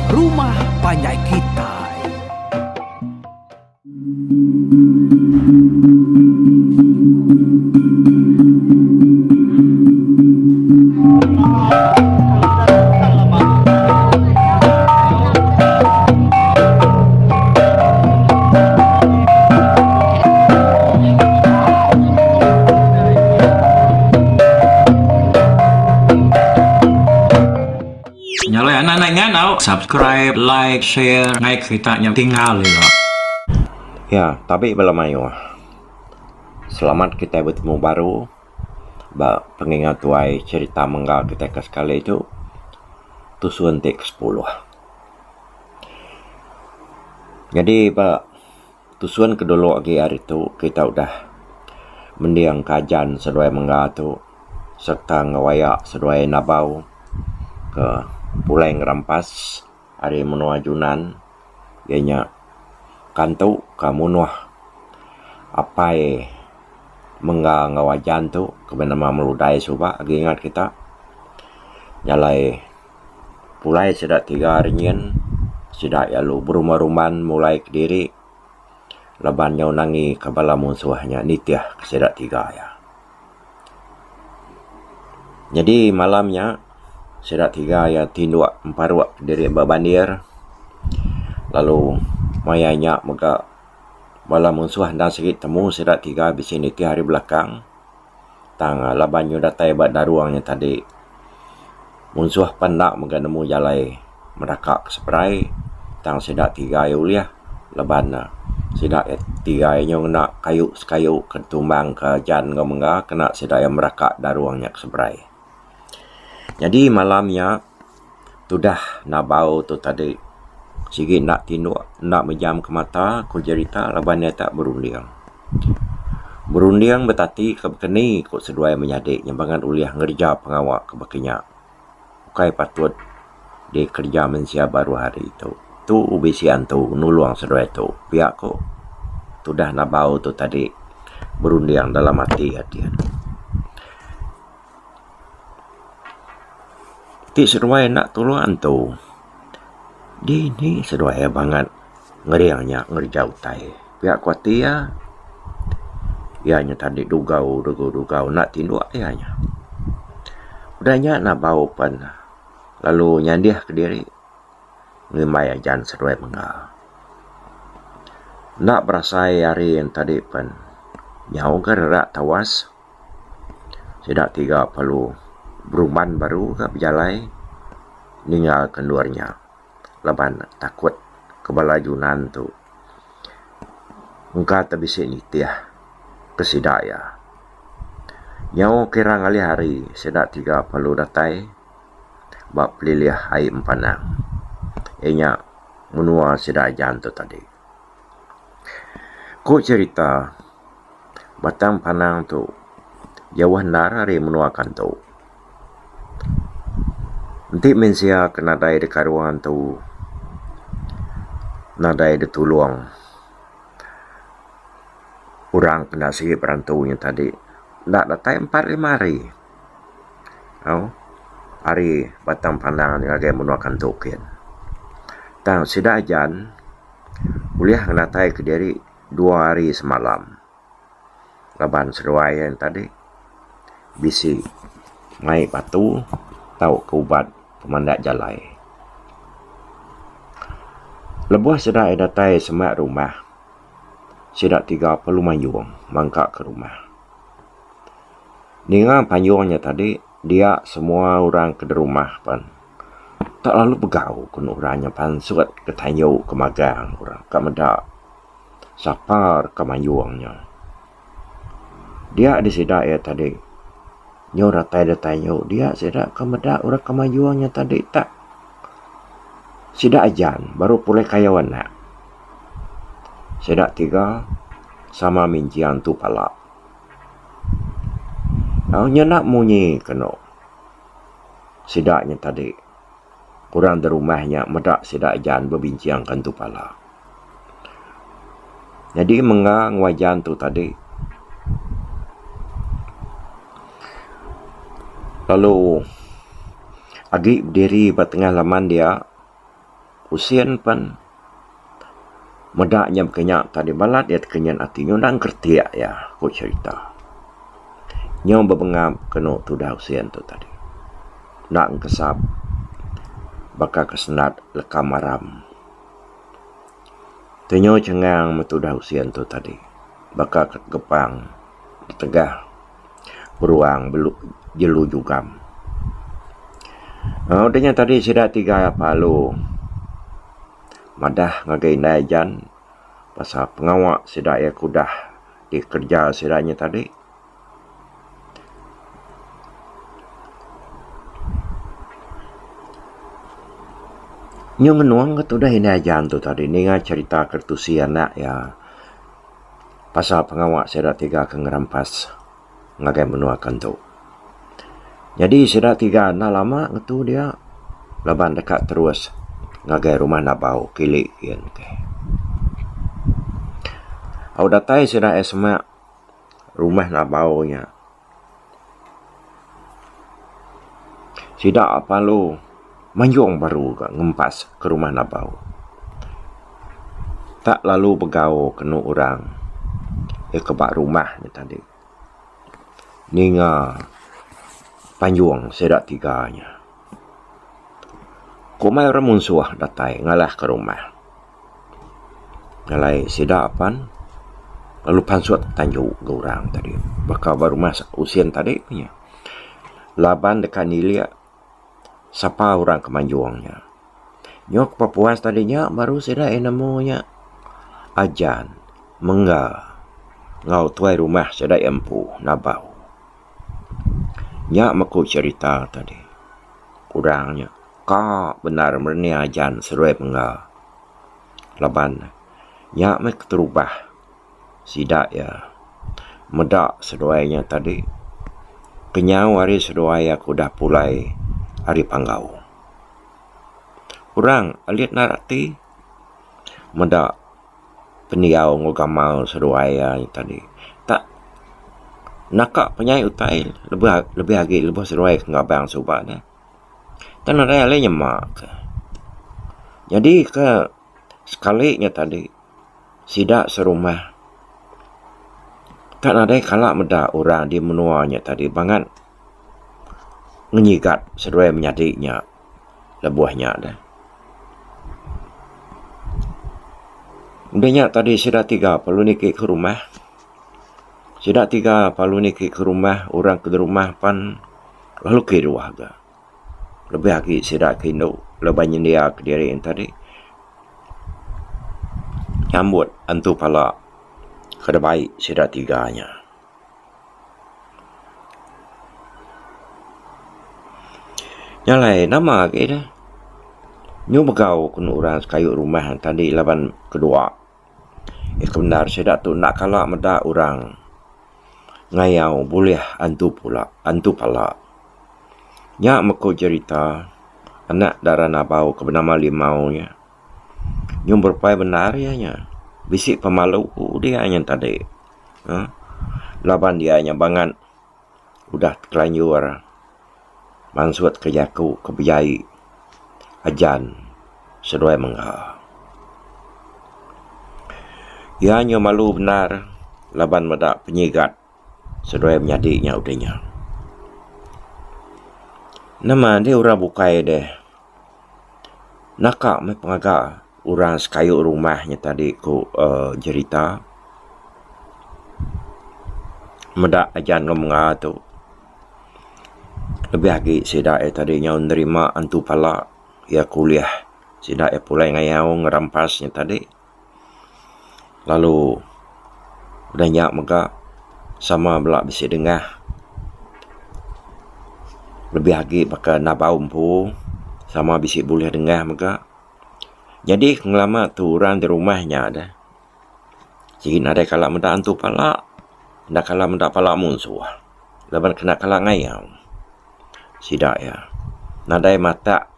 rumah panjai kitai. Nya alai anak anak ngan au subscribe, like, share ngai kerita nya tinggal ila. Ya, tabi bala mayuh. Selamat kitai betemu baru ba pengingat tuai cherita mengga kitai ke sekali tu tusun ti ke sepuluh. Nyadi ba tusun ke dulu agi ari tu kita udah mending ka ajan seduai mengga tu sereta enggau aya seduai nabau ke pulai ngerampas ari menua Junan iya nya kantu ka munuh apai mengga enggau ajan tu ke benama Meludai suba agi ingat kita jalai pulai sida tiga ari nyin sida iya lalu berumban-rumban mulai kediri laban nyau nangi ka bala munsuh nya nitih ka sida tiga iya. Nyadi malam nya sida tiga iya tinduk emparuk diri ba bandir lalu maya nya mega bala munsuh endang sigi temu sida tiga bisi nitih ari belakang. Tang laban nyu datai ba darung nya tadi munsuh pan enda mega nemu jalai meraka ke seberai tang sida tiga iya ulih laban ne sida tiga iya nyu ngena kayu sekayu ke tumbang ke ajan enggau mengga kena sida iya meraka darung nya ke seberai. Nyadi malam nya tudah nabau tu tadi sigi enda tinduk enda mejam ke mata ku jerita laban iya tak berunding. Berunding betati ke bekeni ku seduai menyadi nya bangat ulih ngereja pengawa ke baka nya. Ukai patut dikereja mensia baruh hari tu. Tu bisi antu nulung seduai tu pia ku tudah nabau tu tadi berunding dalam ati ati. Ti seduai enda tulung antu dini seduai iya bangat ngering nya ngereja utai. Pia ku ati iya, iya nya tadi dugau dugau dugau enda tinduk iya nya. Udah nya nabau pen lalu nyandih kediri ngimbai ajan seduai mengga. Enda berasai hari tadi pen nyau ga rerak tawas. Sida tiga perlu berumban baru ga bejalai ninggal ke endur nya laban takut ke bala junan tu engka te bisi nitih ke sida iya. Nyau kira ngalih hari sida tiga perlu datai ba pelilih ai Empanang iya nya menua sida ajan tu tadi. Ku cherita Batang Panang tu jauh endar ari menua Kantu. Enti mensia ke nadai deka ruang antu nadai ditulung orang ke enda sigi berantu nya tadi enda datai empat lima hari au ari Batang Panang ngagai menua Kantu kin. Tang sida ajan ulih ngenatai kediri dua hari semalam laban seduai iya tadi bisi mai batu tauka ubat pemandak jalai. Lebuh sida iya datai semak rumah sida tiga perlu mayung mangka ke rumah. Ninga payung nya tadi dia semua orang ke derumah pen tak lalu begau ku orang nya pansut ke tanyu ke magang orang ka meda. Sapa reka mayung nya. Dia di sida iya tadi nyu datai da tayu dia sida ke meda orang ke mayung nya tadi tak sida ajan baru pulai kayau anak. Sida tiga sama minching antu pala. Au nyenda munyi kenu sida nya tadi orang da rumah nya meda sida ajan bebinching ka antu pala. Nyadi mengga enggau ajan tu tadi lalu agi bediri ba tengah laman dia. Usin pen meda nya baka nya tadi balat iya tekenyit ati nyundang keretik iya ku cherita. Nyau bebengap kenu tudah usin tu tadi. Enda engkesap baka ke sendat leka maram. Tenyu chengang meh tudah usin tu tadi baka ke tegepang ditegah beruang belu jelu jugam. Udah nya tadi sida tiga palu madah ngagai indai ajan pasal pengawa sida iya ke udah dikereja sida nya tadi. Nyau ngenung ke tudah indai ajan tu tadi ninga cherita ke tusi anak iya pasal pengawa sida tiga ke ngerampas. Ngagai menua ke entu. Nyadi sida tiga enda lama ngetu dia laban deka terus ngagai rumah Nabau kili yen ke. Au datai sida iya semak rumah Nabau nya. Sida perlu manjung baru ga ngempas ke rumah Nabau. Tak lalu begau kenu orang ke ba rumah nya tadi. Ninga panjung sida tiga nya. Kumbai orang munsuh datai ngalahka rumah. Alai sida pan lalu pansut tanju ga orang tadi baka ba rumah usin tadi nya. Laban deka nilik sapa orang ke manjung nya. Nyuk pepuas tadi nya baru sida iya nemu nya Ajan Mengga enggau tuai rumah sida iya empu Nabau. Nya meku cherita tadi. Orang nya ka bendar merening Ajan seduai Mengga laban nya meh keterubah sida iya meda seduai nya tadi kenyau ari seduai iya ke udah pulai ari Panggau. Orang alit enda reti meda pendiau enggau gamal seduai iya nya tadi. Tak naka penyai utai lebih lebih agi lebuh seduai ke ngabang suba ne. Tang nadai alai nyema ke. Nyadi ke sekali nya tadi sida serumah tak nadai kala meda orang di menua nya tadi bangat ngenyigat seduai menyadi nya lebuh nya deh. Udah nya tadi sida tiga perlu niki ke rumah. Sida tiga perlu niki ke rumah orang ke rumah pan lalu kiruh ga. Lebih agi sida ke indu laban nyendia kediri ne tadi nyambut antu pala ke dibai sida tiga nya. Nya alai nama agi deh nyu begau kenu orang sekayu rumah tadi laban kedua. Iya ke bendar sida tu enda kala meda orang ngayau bulih antu pula antu pala. Nya meh ku jerita anak dara Nabau ke benama Limau nya. Nyau berupai bendar iya nya bisi pemalu dia nya tadi uhh laban dia nya bangat udah tekelanjur mansut ke jaku ke bejai ajan seduai mengga. Iya nyau malu bendar laban meda penyigat seduai menyadi nya udah nya. Nama deh orang bukai deh naka meh pengaga orang sekayu rumah nya tadi ku uhh jerita. Meda ajan enggau menga tu lebih agi sida iya tadi nyau nerima antu pala iya ke ulih sida iya pulai ngayau ngerampas nya tadi lalu udah nya mega sama bela bisi dengah lebih agi baka nabau empu sama bisi bulih dengah mega. Nyadi pengelama tu orang di rumah nya deh. Sigi nadai kala meda antu pala, enda kala meda pala munsuh laban kena kala ngayau sida iya. Nadai matak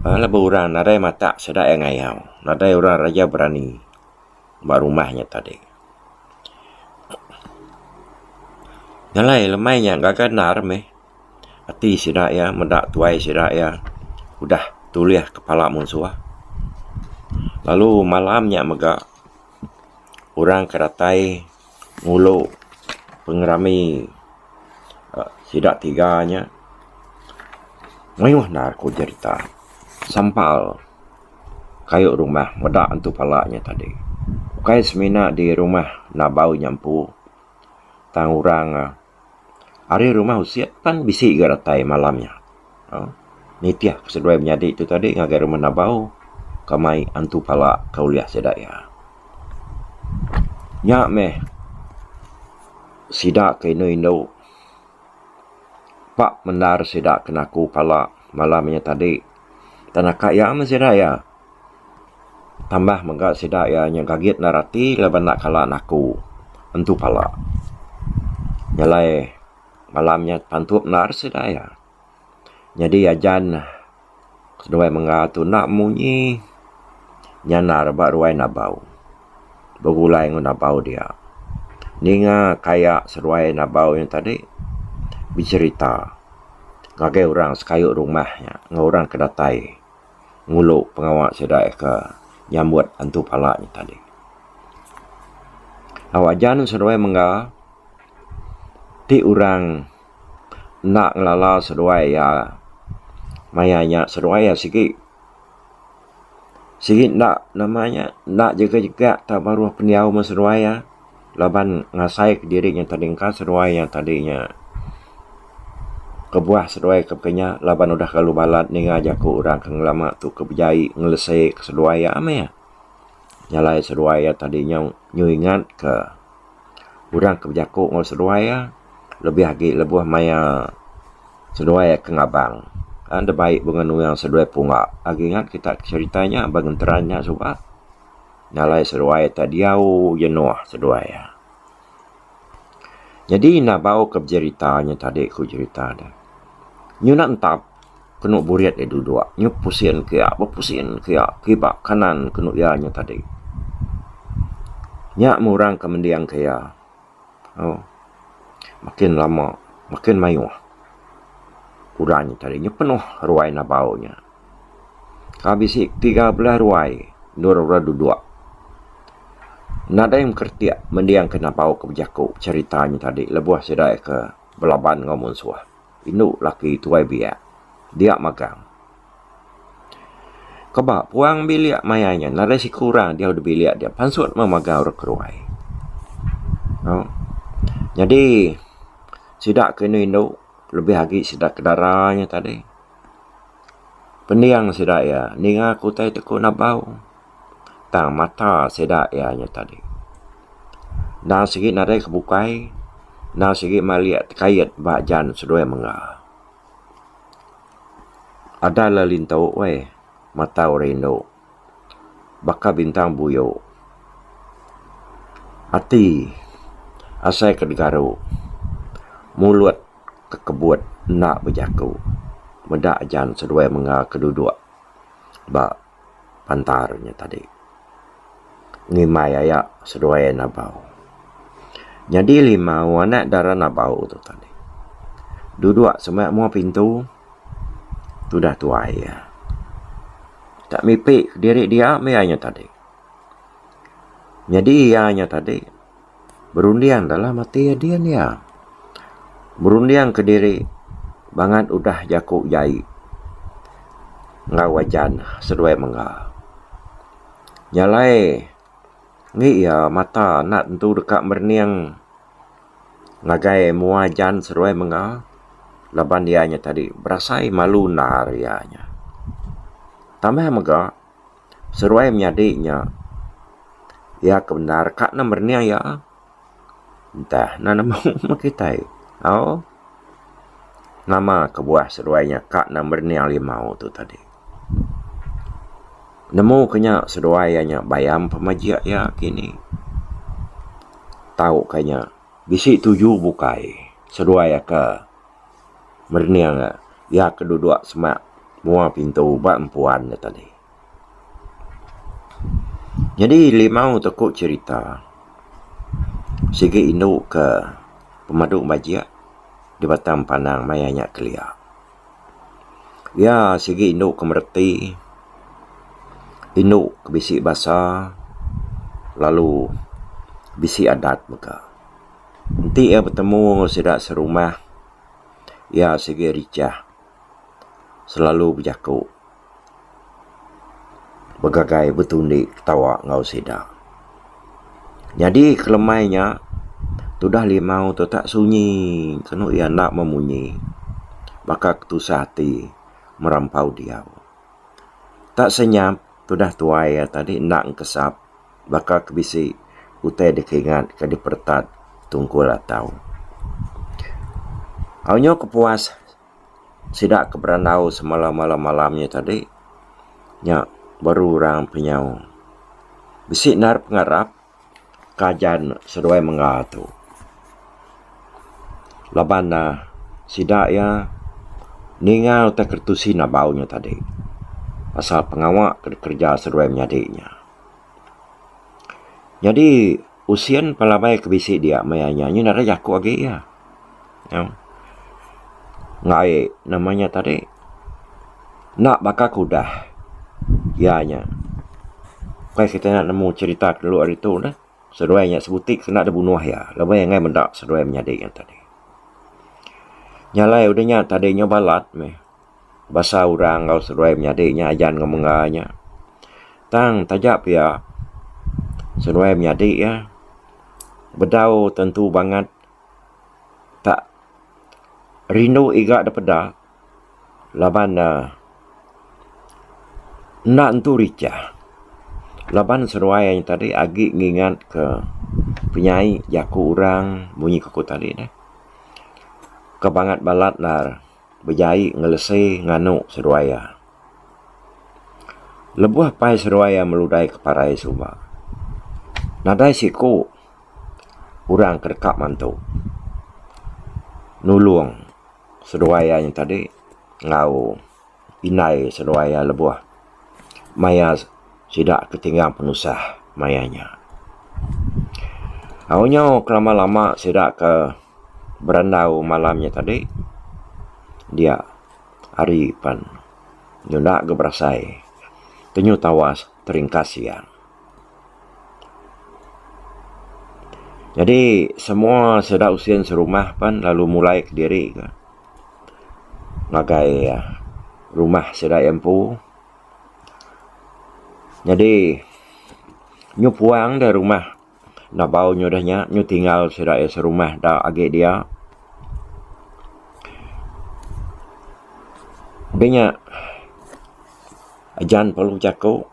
lebuh orang nadai matak sida iya ngayau. Nadai orang raja berani ba rumah nya tadi. Nyalai lemai nya gaga endar meh ati sida iya meda tuai sida iya udah. Tulih kepala munsuh. Lalu malam nya mega orang ke datai ngulu pengerami sida tiga nya mayuh endar ku jerita sampal kayu rumah meda antu pala nya tadi. Ukai semina di rumah Nabau nya empu tang orang Ari rumah usit pan bisi ga datai malam nya. Nitih ke seduai menyadi tu tadi ngagai rumah Nabau ke mai antu pala ke ulih sida iya. Nya meh sida ke indu indu pak mendar sida ke naku pala malam nya tadi. Tan naka iya meh sida iya. Tambah mega sida iya nya gagit endar ati laban enda kala naku entu pala. Nya alai malam nya pantup endar sida iya. Nyadi ajan seduai mengga tu enda munyi nyandar ba ruai nabau begulai enggau nabau dia. Ninga kaya seduai nabau nya tadi becherita ngagai orang sekayu rumah nya enggau orang ke datai. Ngulu pengawa sida ke nyambut antu pala nya tadi. Au ajan seduai mengga ti orang enda ngelala seduai iya maya nya seduai iya sigi sigi enda nama nya enda jega jega tau baruh pendiau meh seduai iya. Laban ngasai kediri nya tadi engka seduai nya tadi nya kebuah seduai ke pekenya laban udah kelalu balat ninga jaku orang ke ngelama tu ke bejai ngelese ke seduai iya meh. Nya alai seduai iya tadi nyau nyu ingat ke orang ke bejaku enggau seduai iya lebih agi lebuh maya seduai iya ke ngabang kan da bai bunga nuing seduai pungga. Agi ingat kita cherita nya ba genteran nya suba. Nalai seduai tak diau jenuh seduai iya. Nyadi nabau ke bejerita nya tadi ku jerita ne. Nyuna entap kenu burit iya duduk nyu pusin ke iya bepusin ke iya kiba kanan kenu iya nya tadi. Nya meh orang ke mending ke iya. Au makin lama makin mayuh orang nya tadi nyu penuh ruai nabau nya. Ka bisi 13 ruai endur orang duduk. Nadai mengkeretik mending ke nabau ke bejaku cherita nya tadi lebuh sida ke belaban enggau munsuh. Indu laki tuai biak dia magang. Keba puang bilik maya nya nadai siku orang diau da bilik dia pansut meh magang orang ke ruai. Au nyadi sida ke indu indu lebih agi sida ke dara nya tadi. Pending sida iya ninga ke utai ti ku nabau tang mata sida iya nya tadi. Endang sigi nadai ke bukai endang sigi malik tekait ba jan seduai mengga. Ada lalu lintu weh mata orang indu baka bintang buyu ati asai ke digaru mulut. Kekebut enda bejaku meda ajan seduai mengga ke duduk ba pantar nya tadi. Ngimbai aya seduai nabau. Nyadi limau anak dara nabau tu tadi duduk semak mua pintu tudah tuai iya. Tak mipi kediri dia meh iya nya tadi. Nyadi iya nya tadi. Berunding dalam ati adin iya. Berunding kediri bangat udah jaku jai enggau ajan seduai mengga. Nya alai ngi iya mata enda tentu deka merening ngagai mua ajan seduai mengga laban iya nya tadi berasai malu endar iya nya. Tambah mega. Seruai menyadi nya iya ke bendar ka ne merening iya entah ne nemu meh kitai au nama kebuah seduai nya ka ne merening limau tu tadi. Nemu ke nya seduai iya nya bayam pemajik iya kini tau ka nya bisi tuju bukai seduai iya ke merening iya ke duduk semak mua pintu ba empuan ne tadi. Nyadi limau tu ku cherita sigi indu ke pemadu bajik di Batang Panang maya nya kelia. Iya sigi indu ke mereti, indu ke bisi basa lalu bisi adat mega. Enti iya betemu enggau sida serumah, iya sigi richah selalu bejaku begagai betundi ketawa enggau sida. Nyadi kelemai nya tudah limau tu tak sunyi kenu iya enda memunyi baka ke tusah ati merampau diau. Tak senyap tudah tuai iya tadi enda engkesap baka ke bisi utai dikeingat ke diperetat tungkul atau. Au nyau kepuas Sida ke berandau semalam-malam nya tadi nya baru orang penyau. Bisi endar pengarap kajan seduai mengga tu. Laban ne sida iya ninga utai keretusi nabau nya tadi pasal pengawa ke dikereja seduai menyadi nya. Nyadi usin pelabai ke bisi dia maya nya nyu nadai jaku agi iya. Enggai nama nya tadi enda baka ke udah iya nya. Ukai kita enda nemu cherita ke dulu ari tu neh. Seduai nya sebuti ke enda dibunuh iya laban iya enggai meda seduai menyadi nya tadi. Nya alai udah nya tadi nyau balat meh. Basa orang enggau seduai menyadi nya ajan enggau mengga nya. Tang taja pia seduai menyadi iya bedau tentu bangat tak rindu iga da peda laban ne enda entu richah. Laban seduai nya tadi agi ngingat ke penyai jaku orang munyi ku aku tadi neh. Ke bangat balat nar. Bejai ngelesi nganu seduai iya. Lebuh apai seduai iya meludai ke parai suba, nadai siku orang ke deka mantu nulung seduai iya nya tadi enggau indai seduai iya lebuh maya sida ke tinggang penusah maya nya. Au nyau kelama-lama sida ke berandau malam nya tadi dia hari pan nyunda ga berasai tenyu tawas teringkas siang. Nyadi semua sida usin serumah pan lalu mulai kediri ga ngagai rumah sida iya empu. Nyadi nyu puang da rumah nabau nyu udah nya nyu tinggal sida iya serumah da agi dia. Udah nya ajan perlu jaku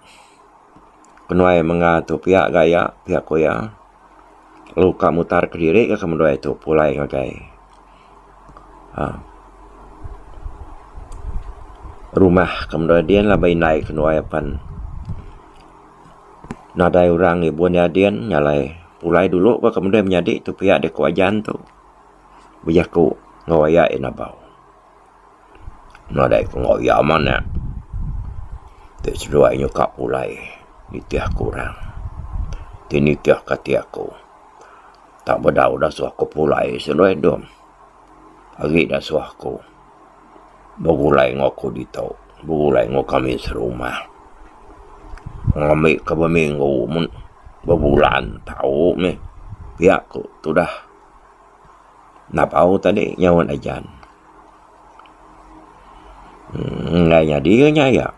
kenuai mengga tu pia gaya pia ku iya lalu ka mutar kediri ka kemenduai tu pulai ngagai uhh rumah kemenduai din laban indai kenuai apan nadai orang ngibun iya din nya alai pulai dulu ka kemenduai menyadi tu pia deh ku ajan tu bejaku enggau aya iya nabau. Nadai ku enggau iya manak ti seduai nyuka pulai nitih ku orang ti nitih ka ati aku. Tak bedau dasuh aku pulai seduai dom agi dasuh aku begulai enggau aku ditu begulai enggau kami serumah ngambi ka beminggu mun bebulan tau meh pia ku tudah nabau tadi nyaut ajan. Enggai nyadi ke nya iya.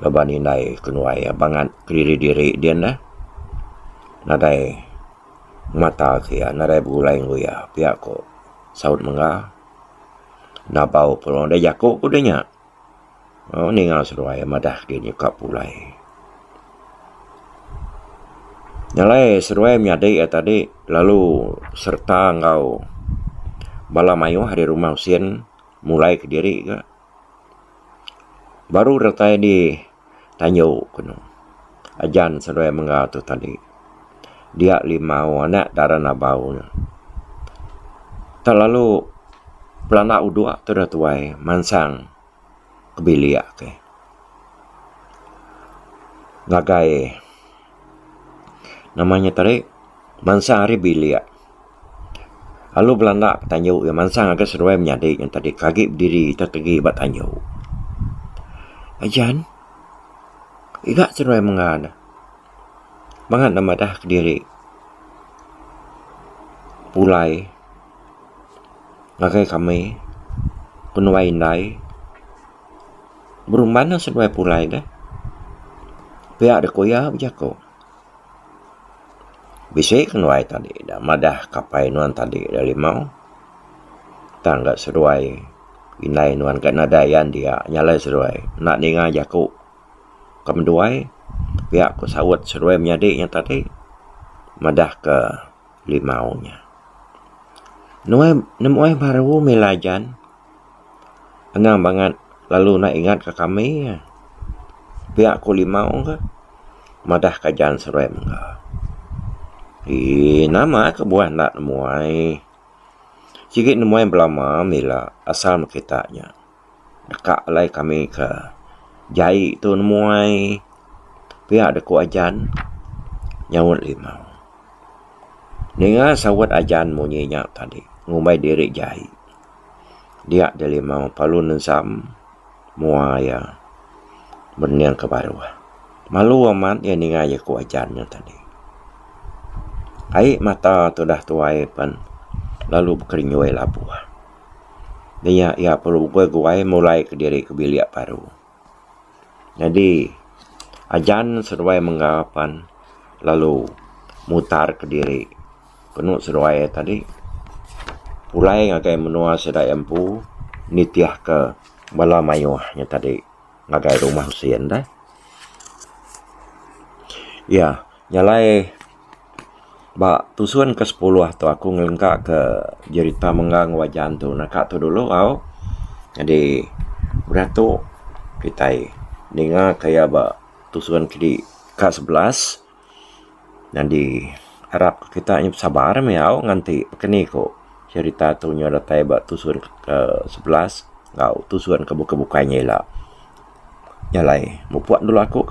Laban indai kenuai iya bangat kediri diri din neh. Nadai mata ke iya nadai begulai enggau iya pia ko saut mengga. Nabau pun deh jaku ku deh nya. Au ninga seduai madah ke nyuka pulai. Nya alai seduai menyadi iya tadi lalu sereta enggau bala mayuh ari rumah usin mulai kediri ga. Baru datai di tanju kenu ajan seduai mengga tu tadi dia limau anak dara nabau ne. Tak lalu pelanda udok tu dah tuai mansang ke bilik ke ngagai nama nya tadi mansang ari bilik lalu belanda ke tanju iya mansang ngagai seduai menyadi nya tadi ke agi bediri tetegi ba tanju. Ajan, iga seduai menga ne. Bangat ne madah kediri pulai ngagai kami kenuai indai. Berumban ne seduai pulai deh. Pia deh ku iya bejaku. Bisi kenuai tadi da madah ka apai nuan tadi da limau. Tang ga seduai indai nuan ga nadai ayan dia nyalai seduai enda ninga jaku ka menduai pia ku saut seduai menyadi nya tadi madah ka limau nya. Nuai nemuai baru mila ajan. Anang bangat lalu enda ingat ka kami ah. Pia ku limau ka madah ka ajan seruai mengga. Eii nama kebuah enda nemuai. Sigi nemuai belama mila asal meh kita nya. Deka alai kami ke jai tu nemuai pia deh ku ajan nyaut limau. Ninga saut ajan munyi nya tadi ngumbai diri jai. Dia deh limau parlu nensam mua iya bening ke baruh. Malu amat iya ninga jaku ajan nya tadi. Ai mata tudah tuai pen lalu bekerinyui labuh. Nya iya perlu guai-guai mulai kediri ke bilik baru. Nyadi ajan seduai mengga pen lalu mutar kediri. Kenu seduai iya tadi pulai ngagai menua sida iya empu nitihka bala mayuh nya tadi ngagai rumah usin deh. Iya nyalai ba tusun ke sepuluh tu aku ngelengka ke jerita mengga enggau wajan tu naka tu dulu au. Nyadi udah tu kitai ninga ka iya ba tusun ke ka 11. Nyadi arap kita nyep sabar meh au nganti pekeni ku cherita tu nyau datai ba tusun ke 11 enggau tusun ke bukai bukai nya ila. Nya alai mupuk dulu aku.